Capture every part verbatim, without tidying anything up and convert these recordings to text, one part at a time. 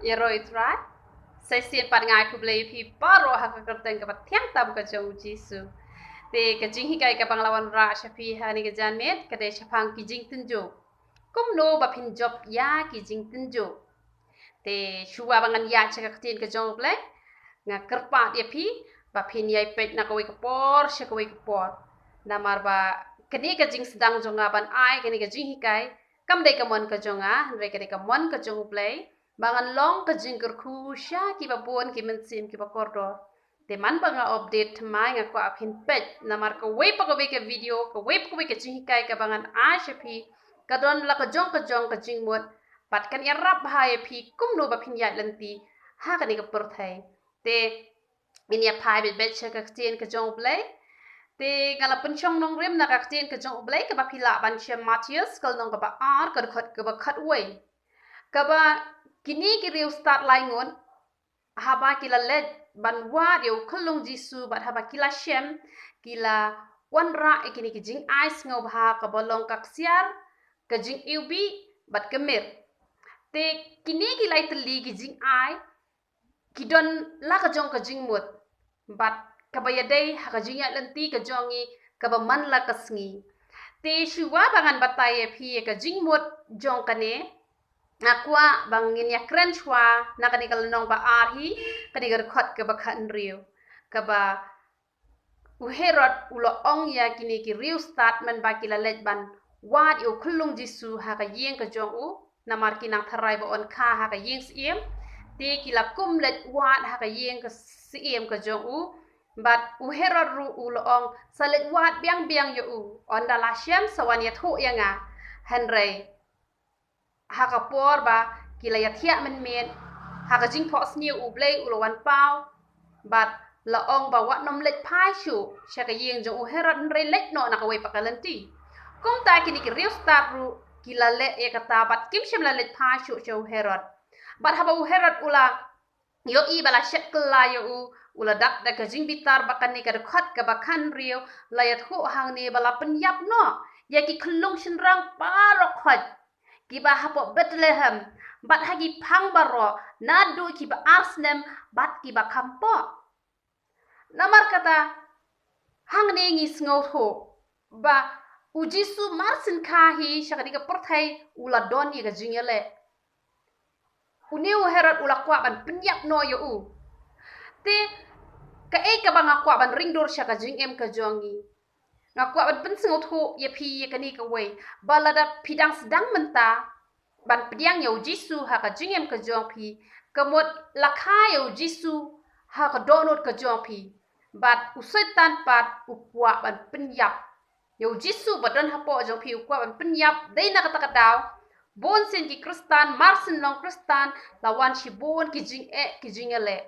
Ïaroh ïa u Trai. Sa shisien pat nga ai khublei ïa phi baroh ha ka kyrteng kaba thiang tam ka jong u Jisu. Te ka jinghikai kaba nga la wanrah sha phi ha kane ka janmiet ka dei shaphang ki jingtynjuh. Kumno ba phin jop ïa ki jingtynjuh. Te shuwa ba ngan ïaid sha ka ktien ka jong u Blei, nga kyrpad ïa phi ba phin ïai peit na kawei ka por sha kawei ka por. Namar ba kane ka jingsdang jong nga ban ai kane ka jinghikai kam dei ka mon ka jong nga, hynrei ka dei ka mon ka jong u Blei, ba ngan long ka jingkyrkhu sha kiba bun ki mynsiem kiba kordor. Te man ba nga update thymmai, nga kwah phin peit namar kawei pa kawei ka video, kawei pa kawei ka jinghikai kaba ngan ai sha phi, ka don la ka jong ka jong ka jingmut, bad kan ïarap bha ïa phi kumno ba phin ïaid lynti ha kane ka pyrthei. Te ngin ïa phai beit beit sha ka ktien ka jong u Blei. Te nga la pynshong nongrim na ka ktien ka jong u Blei kaba phi lah ban shem, Mathaios ka lynnong kaba ar, ka dkhot kaba khatwei. Kaba kine ki riewstad laingut, haba ki la leit ban wad ïa u khyllung Jisu bad haba ki la shem, ki la wanrah ïa kine ki jingai sngewbha kaba long ka ksiar, ka jingiwbih bad ka mir. Te kine ki lai tylli ki jingai ki don la ka jong ka jingmut, bad kaba ïadei ha ka jingïaid lynti ka jong ngi kaba man la ka sngi. Te shuwa ba ngan batai ïa phi ïa ka jingmut jong kane, nga kwah ba ngin ïa kren shuwa na kane ka lynnong ba ar hi, kane ka dkhot kaba khathynriew. Kaba u Herod u la ong ïa kine ki riewstad man ba ki la leit ban wad ïa u khyllung Jisu ha ka ïing ka jong u, namar ki nang tharai ba yn kha ha ka ïing syiem. Te ki la kum leit wad ha ka ïing ka syiem ka jong u. Bad u Herod ruh u la ong, sa leit wad biang biang ïa u, ynda la shem sa wan ïathuh ïa nga. Hynrei ha ka por ba ki la ïathiah mynmiet, ha ka jingphohsniew u Blei u la wan paw, bad la ong ba wat nym leit phai shuh sha ka ïing jong u Herod, hynrei leit noh na kawei pat ka lynti. Kumta kine ki riewstad ruh ki la leh ïa kata bad kim shym la leit phai shuh sha u Herod. Bad haba u Herod u la ïohi ba la shet kylla ïa u, u la dap da ka jingbitar bad kane ka dkhot kaba khathynriew la ïathuh hangne ba la pynïap noh ïa ki khyllung shynrang baroh khoit kiba hapoh Bethlehem, bad ha ki phang baroh, naduh kiba ar snem bad kiba kham poh. Namar kata, hangne ngi sngewthuh ba u Jisu mar syn kha hi sha kane ka pyrthei u la don ïa ka jingïaleh. Une u Herod u la kwah ban pynïap noh ïa u. Te kaei kaba nga kwah ban ring dur sha ka jingim ka jong ngi, nga kwah ban pynsngewthuh ïa phi ïa kane kawei, ba lada phi dang sdang mynta ban pdiang ïa u Jisu ha ka jingim ka jong phi, ka mut la kha ïa u Jisu ha ka dohnud ka jong phi, bad u Soitan pat u kwah ban pynïap ïa u Jisu ba don hapoh jong phi, u kwah ban pynïap. Dei na kata ka daw, bun sien ki Khristan, mar syn long Khristan, la wan shibun ki jingeh ki jingïaleh.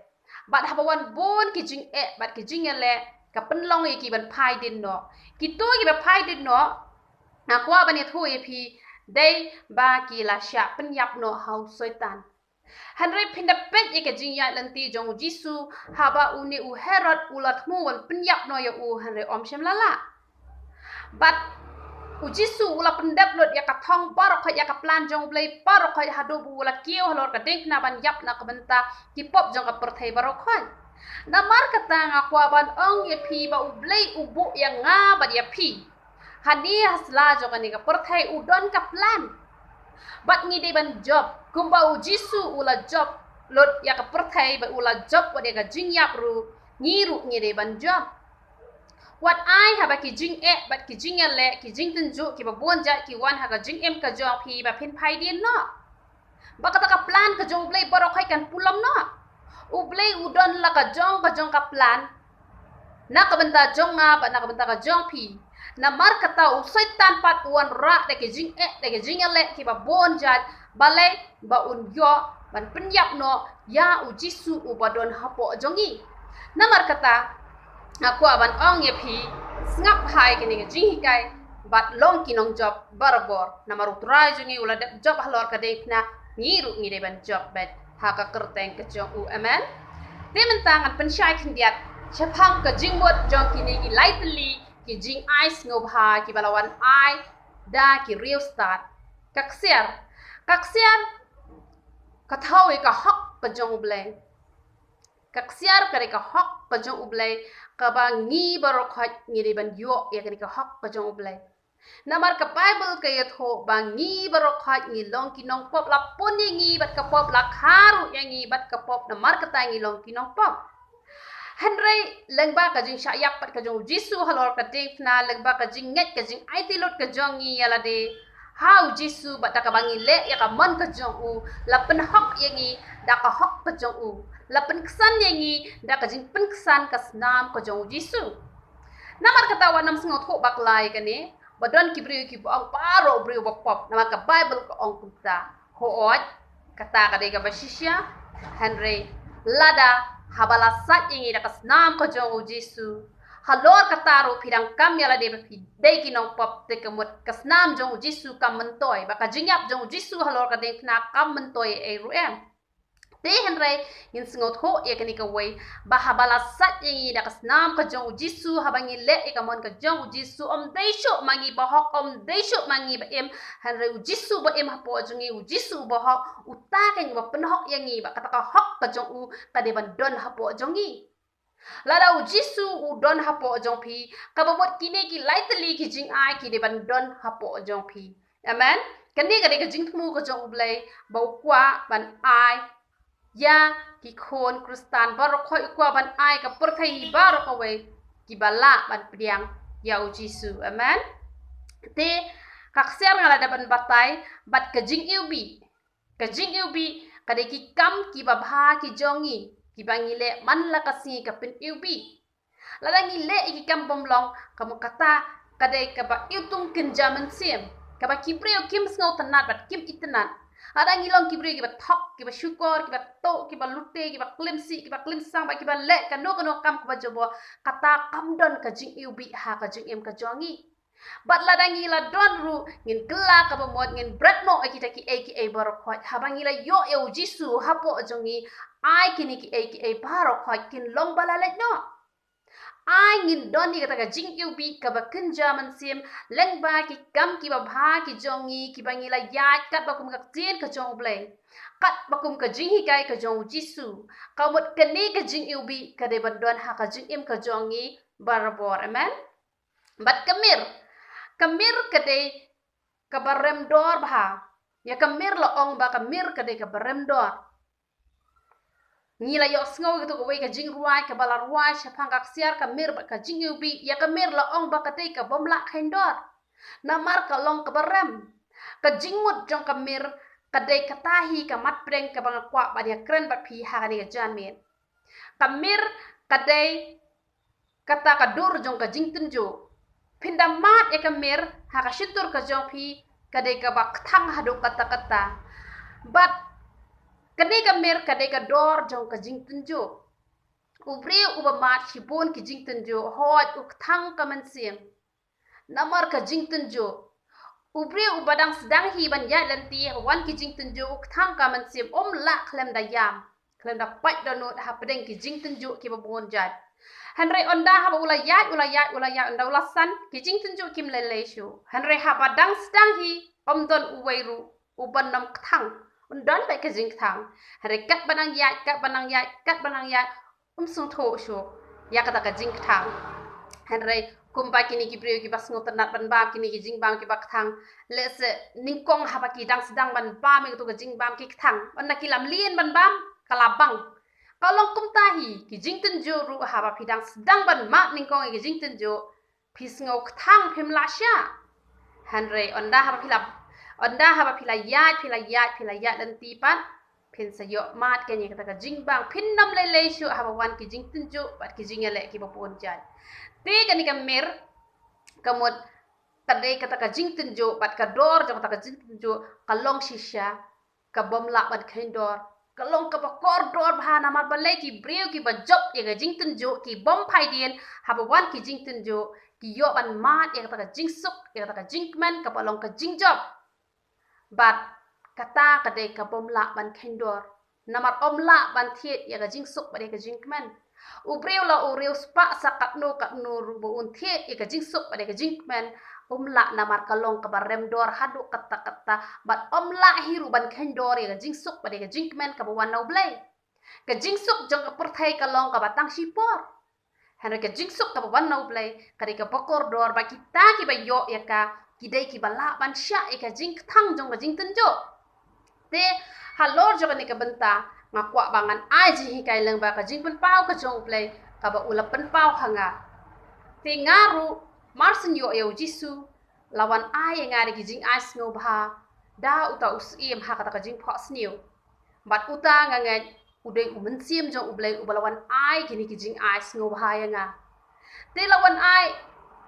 Bad haba wan bun ki jingeh bad ki jingïaleh, ka pynlong ïa ki ban phai dien noh. Kito kiba phai dien noh, nga kwah ban ïathuh ïa phi, dei ba ki la shah pynïap noh ha u Soitan. Hynrei phin da peit ïa ka jingïaid lynti jong u Jisu, haba une u Herod u la thmu ban pynïap noh ïa u, hynrei ym shym la lah. Bad u Jisu u la pyndep lut ïa ka thong baroh khoit, ïa ka plan jong u Blei baroh khoit, haduh ba u la kiew halor ka diengphna ban ïap na ka bynta ki pop jong ka pyrthei baroh khoit. Namar kata nga kwah ban ong ïa phi ba u Blei u buh ïa nga bad ïa phi. Hangne ha sla jong kane ka pyrthei u don ka plan. Bad ngi dei ban jop kumba u Jisu u la jop lut ïa ka pyrthei, bad u la jop wat ïa ka jingïap ruh, ngi ruh ngi dei ban jop. Wat ai haba ki jingeh bad ki jingïaleh, ki jingtynjuh kiba bun jait ki wan ha ka jingim ka jong phi, ba phin phai dien noh. Ba kata ka plan ka jong u Blei baroh khoit kan pulom noh. U Blei u don la ka jong ka jong ka plan na ka bynta jong nga bad na ka bynta ka jong phi. Namar kata u Soitan pat u wanrah da ki jingeh, da ki jingïaleh kiba bun jait, balei? Ba un ïoh ban pynïap noh ïa u Jisu uba don hapoh jong ngi. Namar kata nga kwah ban ong ïa phi, sngap bha ïa kine ki jinghikai bad long ki nongjop barabor. Namar u Trai jong ngi u la dep jop halor ka diengphna, ngi ruh ngi dei ban jop beit ha ka kyrteng ka jong u. Amen. Te mynta ngan pynshai khyndiat shaphang ka jingmut jong kine ki lai tylli ki jingai sngewbha kiba la wan ai da ki riewstad. Ka ksiar. Ka ksiar ka thaw ïa ka hok ka jong U Blei. Ka ksiar ka dei ka hok ka jong U Blei, kaba ngi baroh khoit ngi dei ban ïoh ïa kane ka hok ka jong U Blei. Namar ka Baibl ka ïathuh ba ngi baroh khoit ngi long ki nongpop, la pun ïa ngi bad ka pop, la kha ruh ïa ngi bad ka pop, namar kata ngi long ki nongpop. Hynrei lyngba ka jingshah ïap pat ka jong U Jisu halor ka diengphna, lyngba ka jingngeit ka jingaiti lut ka jong ngi ïa lade ha U Jisu bad da kaba ngi leh ïa ka mon ka jong u, la pynhok ïa ngi da ka hok ka jong u, la pynksan ïa ngi da ka jingpynksan ka snam ka jong U Jisu. Namar kata wat nym sngewthuh bakla ïa kane, ba don ki briew kiba ong baroh briew ba pop, namar ka Baibl ka ong kumta. Hooid, kata ka dei kaba shisha, hynrei lada haba la sait ïa ngi da ka snam ka jong U Jisu, halor kata ruh phi dang kam ïa lade ba phi dei ki nongpop, te ka mut ka snam jong U Jisu kam myntoi, ba ka jingïap jong U Jisu halor ka diengphna kam myntoi ei ruh em. Te hynrei ngin sngewthuh ïa kane kawei, ba haba la sait ïa ngi da ka snam ka jong U Jisu, haba ngi leh ïa ka mon ka jong U Jisu, ym dei shuh ma ngi bahok, ym dei shuh ma ngi ba im, hynrei U Jisu ba im hapoh jong ngi, U Jisu ba hok, uta keiñ uba pynhok ïa ngi, ba kata ka hok ka jong u ka dei ban don hapoh jong ngi. Lada U Jisu u don hapoh jong phi, kaba mut kine ki lai tylli ki jingai ki dei ban don hapoh jong phi. Amen. Kane ka dei ka jingthmu ka jong U Blei, ba u kwah ban ai ïa ki khun Khristan baroh khoit, u kwah ban ai ka pyrthei hi baroh kawei kiba lah ban pdiang ïa U Jisu. Amen. Te ka ksiar nga la dep ban batai bad ka jingiwbih. Ka jingiwbih ka dei ki kam kiba bha ki jong ngi, kiba ngi leh man la ka sngi ka pyniwbih. Lada ngi leh ïa ki kam bym long, ka mut kata ka dei kaba iwtung kynja mynsiem, kaba ki briew kim sngewtynnad bad kim itynnad. Lada ngi long ki briew kiba thok, kiba shukor, kiba tuh, kiba lute, kiba klim sih, kiba klim sang, bad kiba leh kano kano kam kaba jubor, kata kam don ka jingiwbih ha ka jingim ka jong ngi. Bad lada ngi la don ruh, ngin kylla kaba mut, ngin bret noh ïa kita kiei kiei baroh khoit. Haba ngi la ïoh ïa U Jisu hapoh jong ngi, ai kine kiei kiei baroh khoit kin long ba la leit noh. Ai ngin don ïa kata ka jingiwbih kaba kynja mynsiem lyngba ki kam kiba bha ki jong ngi, kiba ngi la ïaid katba kum ka ktien ka jong U Blei, katba kum ka jinghikai ka jong U Jisu. Ka mut kane ka jingiwbih ka dei ban don ha ka jingim ka jong ngi barabor. Amen. Bad ka mir. Ka mir ka dei kaba rem dor bha. Ïa ka mir la ong ba ka mir ka dei kaba rem dor. Ngi la ïohsngew ïa katu kawei ka jingrwai kaba la rwai shaphang ka ksiar ka mir bad ka jingiwbih. Ïa ka mir la ong ba ka dei ka bym lah kheiñ dor, namar ka long kaba rem. Ka jingmut jong ka mir ka dei kata hi ka mat pdeng kaba nga kwah ban ïakren bad phi ha kane ka janmiet. Ka mir ka dei kata ka dur jong ka jingtynjuh. Phin da mad ïa ka mir ha ka shyntur ka jong phi, ka dei kaba kthang haduh katta katta. Bad kane ka mir ka dei ka dor jong ka jingtynjuh. U briew uba mad shibun ki jingtynjuh, hooid u kthang ka mynsiem. Namar ka jingtynjuh. U briew uba dang sdang hi ban ïaid lynti, haba wan ki jingtynjuh u kthang ka mynsiem, um lah khlem da ïam, khlem da pait dohnud hapdeng ki jingtynjuh kiba bun jait. Hynrei ynda haba u la ïaid, u la ïaid, u la ïaid, ynda u la san, ki jingtynjuh kim lei lei shuh. Hynrei haba dang sdang hi, ym don uwei ruh uban ym kthang. Un don beit ka jingkthang. Hynrei katba nang ïaid, katba nang ïaid, katba nang ïaid, um sngewthuh shuh ïa kata ka jingkthang. Hynrei kumba kine ki briew kiba sngewtynnad ban bam kine ki jingbam kiba kthang, lehse nyngkong haba ki dang sdang ban bam ïa katu ka jingbam ki kthang, ynda ki lam lien ban bam, ka la bang. Ka long kumta hi ki jingtynjuh ruh, haba phi dang sdang ban mad nyngkong ïa ki jingtynjuh, phi sngew kthang, phim lah shah. Hynrei ynda haba phi la, ynda haba phi la ïaid, phi la ïaid, phi la ïaid lynti pat, phin sa ïoh mad keiñ ïa kata ka jingbam, phin ym lei lei shuh haba wan ki jingtynjuh bad ki jingïaleh kiba bun jait. Te kane ka mir, ka mut, ka dei kata ka jingtynjuh bad ka dor jong kata ka jingtynjuh ka long shisha ka bym lah ban kheiñ dor. Ka long kaba kordor bha, namar balei ki briew kiba jop ïa ka jingtynjuh ki bym phai dien, haba wan ki jingtynjuh ki ïoh ban mad ïa kata ka jingsuk, ïa kata ka jingkmen kaba long ka jingjop. Bad kata ka dei ka bym lah ban kheiñ dor. Namar ym lah ban thied ïa ka jingsuk bad ïa ka jingkmen. U briew la u riewspah sa katno katno ruh, ba un thied ïa ka jingsuk bad ïa ka jingkmen, um lah namar ka long kaba rem dor haduh katta katta, bad um lah hi ruh ban kheiñ dor ïa ka jingsuk bad ïa ka jingkmen kaba wan na U Blei. Ka jingsuk jong ka pyrthei ka long kaba tang shipor. Hynrei ka jingsuk kaba wan na U Blei ka dei kaba kordor, bad kita kiba ïoh ïa ka ki dei kiba lah ban shah ïa ka jingkthang jong ka jingtynjuh. Te halor jong kane ka bynta nga kwah ba ngan ai jinghikai lyngba ka jingpynpaw ka jong U Blei kaba u la pynpaw ha nga. Te nga ruh mar syn ïoh ïa U Jisu, la wan ai ïa nga da ki jingai sngewbha da uta u Syiem ha kata ka jingphohsniew. Bad uta nga ngeit u dei u Mynsiem jong U Blei uba la wan ai kine ki jingai sngewbha ïa nga. Te la wan ai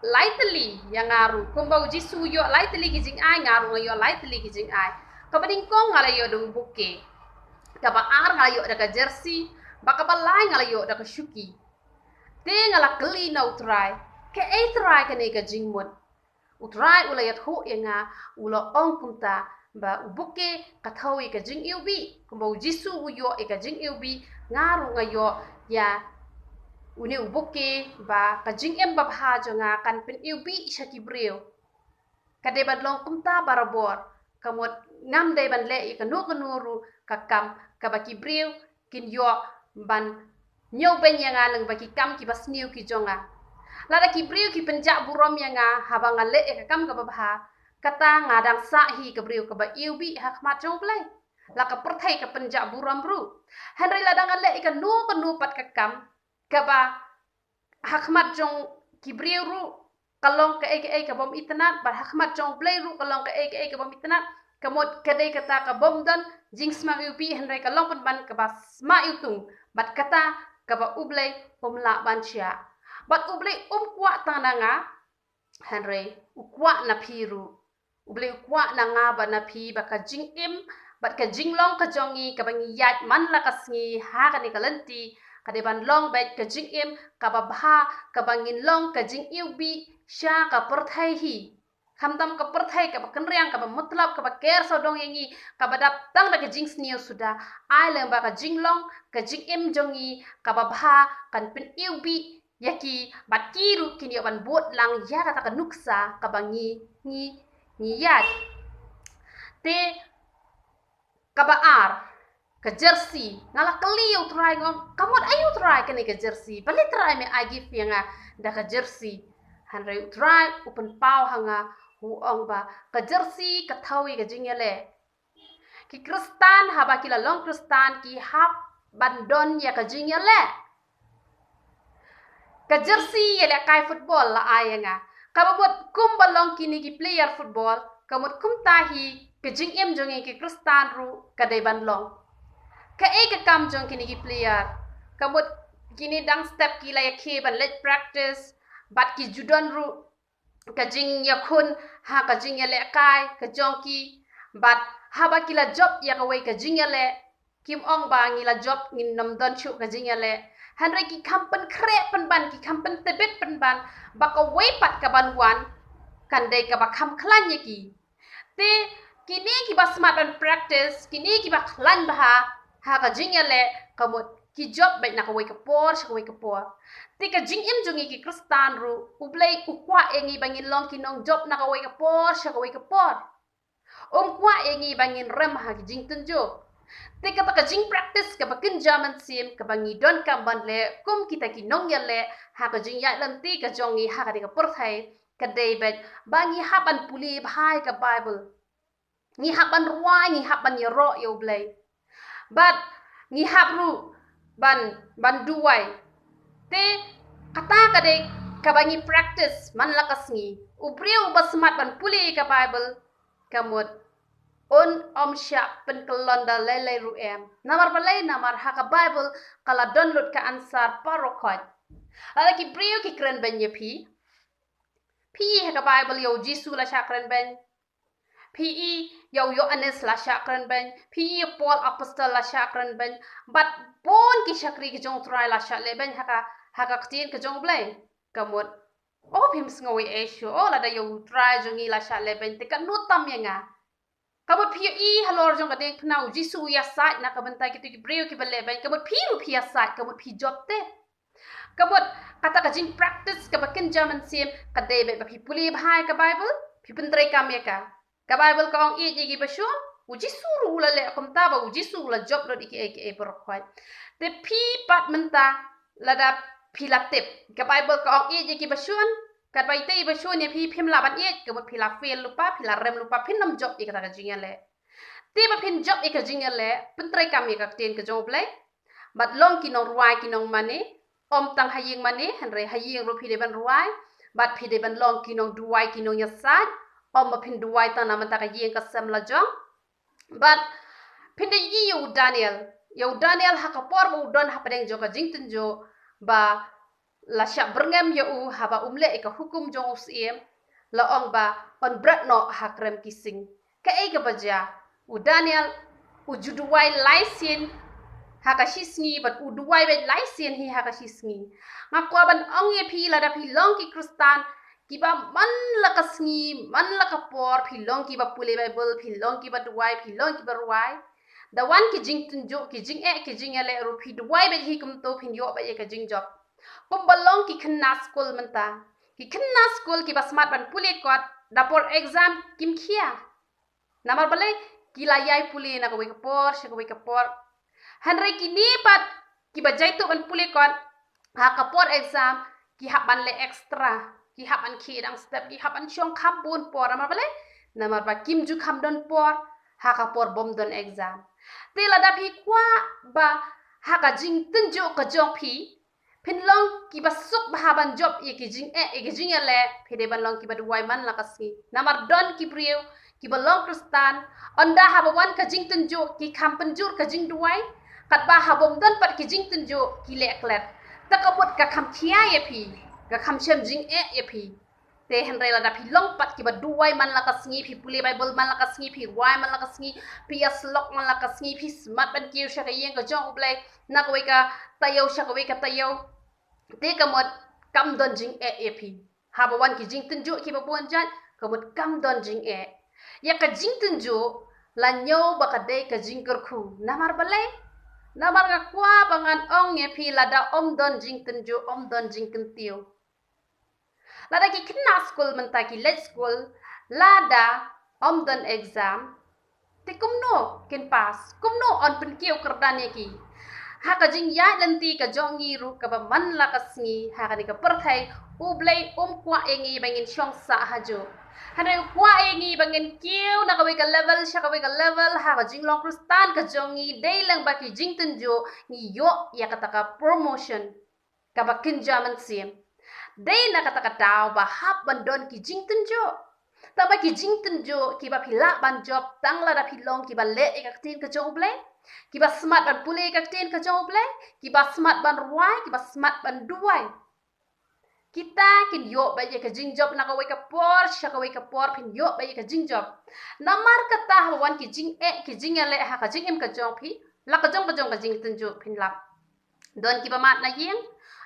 lai tylli ïa nga ruh, kumba U Jisu u ïoh lai tylli ki jingai, nga ruh nga ïoh lai tylli ki jingai. Kaba nyngkong nga la ïoh da u bouquet. Kaba ar nga la ïoh da ka jersey, bad kaba lai nga la ïoh da ka shuki. Te nga la kylli na U Trai, kaei Trai kane ka jingmut? U Trai u la ïathuh ïa nga, u la ong kumta, ba u bouquet ka thew ïa ka jingiwbih, kumba U Jisu u ïoh ïa ka jingiwbih, nga ruh nga ïoh ïa une u bouquet, ba ka jingim babha jong nga kan pyniwbih sha ki briew. Ka dei ban long kumta barabor, ka mut ngam dei ban leh ïa kano kano ruh ka kam kaba ki briew kin ïoh ban ñiewbeiñ ïa nga lyngba ki kam kiba sniew ki jong nga. Lada ki briew ki pynjah burom ïa nga haba nga leh ïa ka kam kaba bha, kata nga dang sah hi ka briew kaba iwbih ha khmat jong U Blei. La ka pyrthei ka pynjah burom ruh. Hynrei lada nga leh ïa kano kano pat ka kam kaba ha khmat jong ki briew ruh ka long kaei kaei ka bym itynnad, bad ha khmat jong U Blei ruh ka long kaei kaei ka bym itynnad, ka mut ka dei kata ka bym don jingsma iwbih, hynrei ka long pynban kaba sma iwtung, bad kata kaba U Blei um lah ban shah. Bad U Blei um kwah tang na nga, hynrei u kwah na phi ruh. U Blei u kwah na nga bad na phi ba ka jingim bad ka jinglong ka jong ngi kaba ngi ïaid man la ka sngi ha kane ka lynti, ka dei ban long beit ka jingim kaba bha, kaba ngin long ka jingiwbih sha ka pyrthei hi. Khamtam ka pyrthei kaba kynriang, kaba mutlop, kaba ker sawdong ïa ngi, kaba dap tang da ka jingsniew suda. Ai lyngba ka jinglong ka jingim jong ngi kaba bha kan pyniwbih ïa ki, bad ki ruh kin ïoh ban bud lang ïa kata ka nuksa kaba ngi, ngi, ngi ïaid. Te kaba ar, ka jersey. Nga la kylli ïa U Trai, nga ong, ka mut aïu Trai kane ka jersey? Balei Trai me ai gift ïa nga da ka jersey? Hynrei U Trai u pynpaw ha nga, u ong ba ka jersey ka thew ïa ka jingïaleh. Ki Khristan haba ki la long Khristan ki hap ban don ïa ka jingïaleh. Ka jersey ïalehkai football la ai ïa nga. Kaba mut kumba long kine ki player football, ka mut kumta hi ka jingim jong ngi ki Khristan ruh ka dei ban long. Kaei ka kam jong kine ki player? Ka mut kine dang step ki la ïakhie ban leit practice, bad ki ju don ruh ka jingïakhun ha ka jingïalehkai ka jong ki, bad haba ki la jop ïa kawei ka jingïaleh, kim ong ba ngi la jop, ngin nym don shuh ka jingïaleh. Hynrei ki kham pynkhreh pynban, ki kham pyntbit pynban ba kawei pat ka ban wan kan dei kaba kham khlaiñ ïa ki. Te kine kiba smat ban practice, kine kiba khlaiñ bha ha ka jingïaleh, ka mut ki jop beit na kawei ka por sha kawei ka por. Te ka jingim jong ngi ki Khristan ruh, U Blei u kwah ïa ngi ba ngin long ki nongjop na kawei ka por sha kawei ka por. Um kwah ïa ngi ba ngin rem ha ki jingtynjuh. Te kata ka jingpractice kaba kynja mynsiem kaba ngi donkam ban leh kum kita ki nongïaleh ha ka jingïaid lynti ka jong ngi ha kane ka pyrthei, ka dei beit ba ngi hap ban pule bha ïa ka Bible. Ngi hap ban rwai, ngi hap ban ïaroh ïa U Blei. Bad ngi hap ruh ban, ban duwai. Te kata ka dei kaba ngi practice man la ka sngi. U briew uba smat ban pule ïa ka Bible, ka mut un ym shah pynkyllon da lei lei ruh em. Namar balei? Namar ha ka Bible ka la don lut ka answer baroh khoit. Lada ki briew ki kren beiñ ïa phi, phi ha ka Bible ïa U Jisu la shah kren beiñ. Phi i ïa u Ïoannis la shah kren beiñ, phi i ïa u Paul Apostle la shah kren beiñ, bad bun ki shakri ki jong U Trai la shah leh beiñ ha ka, ha ka ktien ka jong U Blei. Ka mut, o phim sngew ei ei shuh, o lada ïa U Trai jong ngi la shah leh beiñ te katno tam ïa nga. Ka mut phi ïohi halor jong ka diengphna U Jisu u ïasaid na ka bynta kito ki briew kiba leh beiñ, ka mut phi ruh phi ïasaid, ka mut phi jop te. Ka mut, kata ka jingpractice kaba kynja mynsiem, ka dei beit ba phi pule bha ïa ka Bible, phi pyntreikam ïa ka. Ka Bible ka ong ïeit ïa kiba shun, u Jisu ruh u la leh kumta ba u Jisu u la jop lut ïa kiei kiei baroh khoit. Te phi pat mynta lada phi la tip. Ka Bible ka ong ïeit ïa kiba shun, katba ïeit ïa kiba shun ïa phi phim lah ban ïeit, ka mut phi la fail lypa, phi la rem lypa, phin ym jop ïa kata ka jingïaleh. Te ba phin jop ïa ka jingïaleh, pyntreikam ïa ka ktien ka jong U Blei. Bad long ki nongrwai ki nongmane, ym tang ha ïing mane, hynrei ha ïing ruh phi dei ban rwai. Bad phi dei ban long ki nongduwai ki nongïasaid, ym ba phin duwai tang na bynta ka ïing ka sem la jong. Bad phin dei ïa u Daniel, ïa u Daniel ha ka por ba u don hapdeng jong ka jingtynjuh, ba la shah byrngem ïa u haba um leh ïa ka hukum jong u syiem, la ong ba un bret noh ha krem ki sing. Kaei kaba jia? U Daniel u ju duwai lai sien ha ka shisngi, bad u duwai beit lai sien hi ha ka shisngi. Nga kwah ban ong ïa phi, lada phi long ki Khristan kiba man la ka sngi, man la ka por, phi long kiba pule Bible, phi long kiba duwai, phi long kiba rwai, da wan ki jingtynjuh, ki jingeh, ki jingïaleh ruh phi duwai beit hi kumto, phin ïoh beit ïa ka jingjop. Kumba long ki khynnah skul mynta. Ki khynnah skul kiba smat ban pule kot, da por exam kim khia. Namar balei? Ki la ïai pule na kawei ka por sha kawei ka por. Hynrei kine pat kiba jaituh ban pule kot, ha ka por exam ki hap ban leh extra, ki hap ban khie dang step, ki hap ban shong kham bun por. Namar balei? Namar ba kim ju kham don por ha ka por bym don exam. Te lada phi kwah ba ha ka jingtynjuh ka jong phi phin long kiba suk bha ban jop ïa ki jingeh, ïa ki jingïaleh, phi dei ban long kiba duwai man la ka sngi. Namar don ki briew kiba long Khristan, ynda haba wan ka jingtynjuh ki kham pynjur ka jingduwai, katba haba ym don pat ki jingtynjuh ki leh klet. Te ka mut ka kham khia ïa phi, ka kham shem jingeh ïa phi. Te hynrei lada phi long pat kiba duwai man la ka sngi, phi pule Bible man la ka sngi, phi rwai man la ka sngi, phi ïasyllok man la ka sngi, phi smat ban kiew sha ka ïing ka jong U Blei na kawei ka taïew sha kawei ka taïew, te ka mut kam don jingeh ïa phi. Haba wan ki jingtynjuh kiba bun jait, ka mut kam don jingeh. Ïa ka jingtynjuh la ñiew ba ka dei ka jingkyrkhu. Namar balei? Namar nga kwah ba ngan ong ïa phi, lada ym don jingtynjuh, ym don jingkyntiew. Lada ki khynnah skul mynta ki leit skul, lada ym don exam, te kumno kin pass, kumno yn pynkiew kyrdan ïa ki? Ha ka jingïaid lynti ka jong ngi ruh kaba man la ka sngi ha kane ka pyrthei, U Blei um kwah ïa ngi ba ngin shong sah hajuh. Hynrei u kwah ïa ngi ba ngin kiew na kawei ka level sha kawei ka level ha ka jinglong Khristan ka jong ngi, dei lang ba ki jingtynjuh ngi ïoh ïa kata ka promotion kaba kynja mynsiem. Dei na kata ka daw ba hap ban don ki jingtynjuh. Tangba ki jingtynjuh kiba phi lah ban jop tang lada phi long kiba leh ïa ka ktien ka jong U Blei, kiba smat ban pule ïa ka ktien ka jong U Blei, kiba smat ban rwai, kiba smat ban duwai. Kita kin ïoh beit ïa ka jingjop na kawei ka por sha kawei ka por, phin ïoh beit ïa ka jingjop. Namar kata haba wan ki jingeh ki jingïaleh ha ka jingim ka jong phi, la ka jong ka jong ka jingtynjuh phin lap. Don kiba mad na ïing,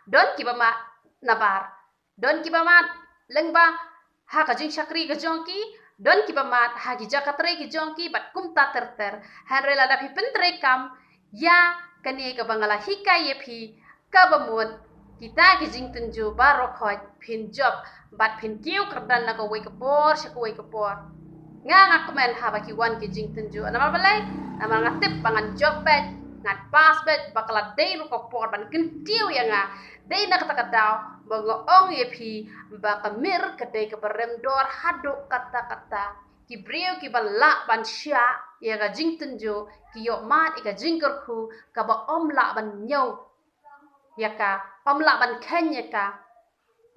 don kiba mad na bar, don kiba mad lyngba ha ka jingshakri ka jong ki, don kiba mad ha ki jaka trei ki jong ki, bad kumta ter ter. Hynrei lada phi pyntreikam ïa kane kaba nga la hikai ïa phi, kaba mut kita ki jingtynjuh baroh khoit phin jop bad phin kiew kyrdan na kawei ka por sha kawei ka por. Nga nga kmen haba ki wan ki jingtynjuh. Namar balei? Namar nga tip ba ngan jop beit, ngan pass beit, ba ka la dei ruh ka por ban kyntiew ïa nga. Dei na kata ka daw ba nga ong ïa phi ba ka mir ka dei kaba rem dor haduh katta katta. Ki briew kiba lah ban shah ïa ka jingtynjuh ki ïoh mad ïa ka jingkyrkhu kaba ym lah ban ñiew ïa ka, ym lah ban kheiñ ïa ka,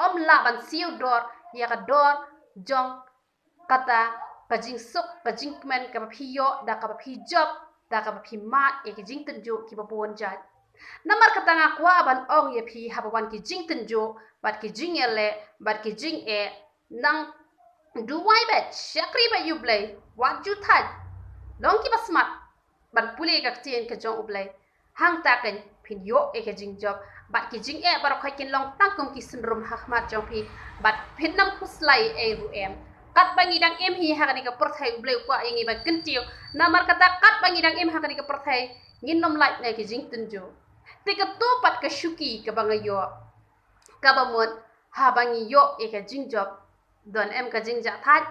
ym lah ban siew dor ïa ka dor jong kata ka jingsuk, ka jingkmen kaba phi ïoh da kaba phi jop, da kaba phi mad ïa ki jingtynjuh kiba bun jait. Namar kata nga kwah ban ong ïa phi, haba wan ki jingtynjuh bad ki jingïaleh bad ki jingeh, nang duwai beit, shakri beit ïa U Blei, wat ju thait. Long kiba smat ban pule ïa ka ktien ka jong U Blei. Hangta kan phin ïoh ïa ka jingjop bad ki jingeh baroh khoit kin long tang kum ki synrum ha khmat jong phi, bad phin ym khuslai ei ruh em. Katba ngi dang im hi ha kane ka pyrthei, U Blei u kwah ïa ngi ban kyntiew. Namar kata katba ngi dang im ha kane ka pyrthei, ngin ym lait na ki jingtynjuh. Te kato pat ka shuki kaba nga ïoh. Kaba mut, haba ngi ïoh ïa ka jingjop, don em ka jingjahthait,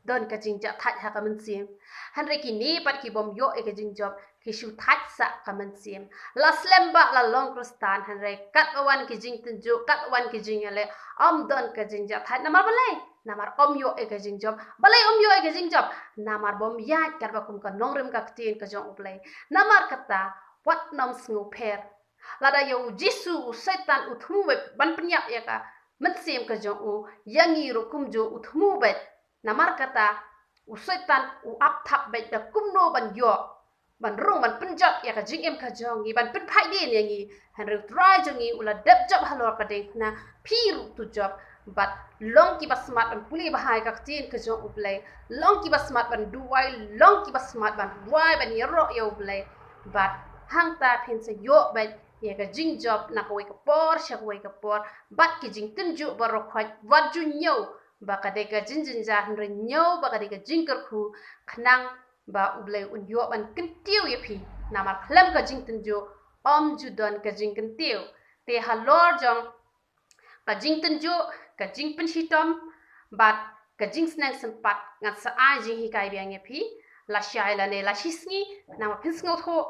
don ka jingjahthait ha ka mynsiem. Hynrei kine pat ki bym ïoh ïa ka jingjop, ki shu thait sa ka mynsiem. La slem bha la long Khristan, hynrei katba wan ki jingtynjuh, katba wan ki jingïaleh, ym don ka jingjahthait. Namar balei? Namar ym ïoh ïa ka jingjop. Balei ym ïoh ïa ka jingjop? Namar bym ïaid katba kum ka nongrim ka ktien ka jong U Blei. Namar kata, wat nym sngewpher. Lada ïa u Jisu u Soitan u thmu beit ban pynïap ïa ka mynsiem ka jong u, ïa ngi ruh kumjuh u thmu beit. Namar kata, u Soitan u ap thap beit da kumno ban ïoh, ban rung, ban pynjot ïa ka jingim ka jong ngi, ban pynphai dien ïa ngi. Hynrei U Trai jong ngi u la dep jop halor ka diengphna, phi ruh to jop. Bad long kiba smat ban pule bha ïa ka ktien ka jong U Blei, long kiba smat ban duwai, long kiba smat ban duwai, ban ïaroh ïa U Blei. Bad hangta phin sa ïoh beit ïa ka jingjop na kawei ka por sha kawei ka por. Bad ki jingtynjuh baroh khoit, wat ju ñiew ba ka dei ka jingjynjar, hynrei ñiew ba ka dei ka jingkyrkhu, khnang ba U Blei un ïoh ban kyntiew ïa phi. Namar khlem ka jingtynjuh, ym ju don ka jingkyntiew. Te halor jong ka jingtynjuh, ka jingpynshitom bad ka jingsneng sympat, ngan sa ai jinghikai biang ïa phi, lashai lane lashisngi, namar phin sngewthuh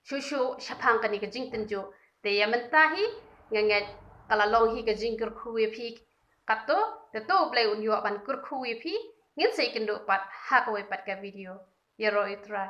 shuh shuh shaphang kane ka jingtynjuh. Te ïa mynta hi, nga ngeit ka la long hi ka jingkyrkhu ïa phi katto, te to U Blei un ïoh ban kyrkhu ïa phi. Ngin sa ïakynduh pat ha kawei pat ka video. Ïaroh ïa U Trai.